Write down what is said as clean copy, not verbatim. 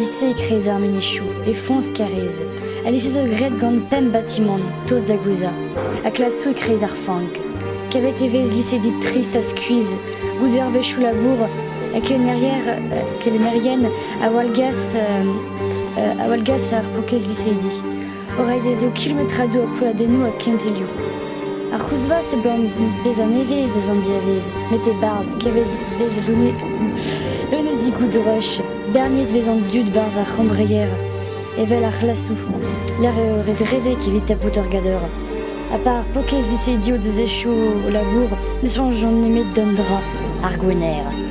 lise e-kreiz ar menezioù, e foñs Karaez. Al lise zo graet gant pemp batimant, tost da gouezhañ, ha klasoù e-kreiz ar fank. Kavet e vez liseidi trist ha skuizh, goude eurvezhioù labour, ha kelennerien a wallgas, a wallgas ar paourkaezh liseidi. O reiñ dezho kilometradoù ha poelladennoù ha kentelioù. Ar c'houzvas e bezañ nevez eus an diavez, met e-barzh kevez vez loenedigoù droch, berniet vez an dud 'barzh ar c'hambreier, evel ar c'hlasoù, lec'h eo ret redek evit tapout ur gador. Ha pa ar paourkaezh liseidi o deus echu o labour ne soñjont nemet d'un dra, ar gwener.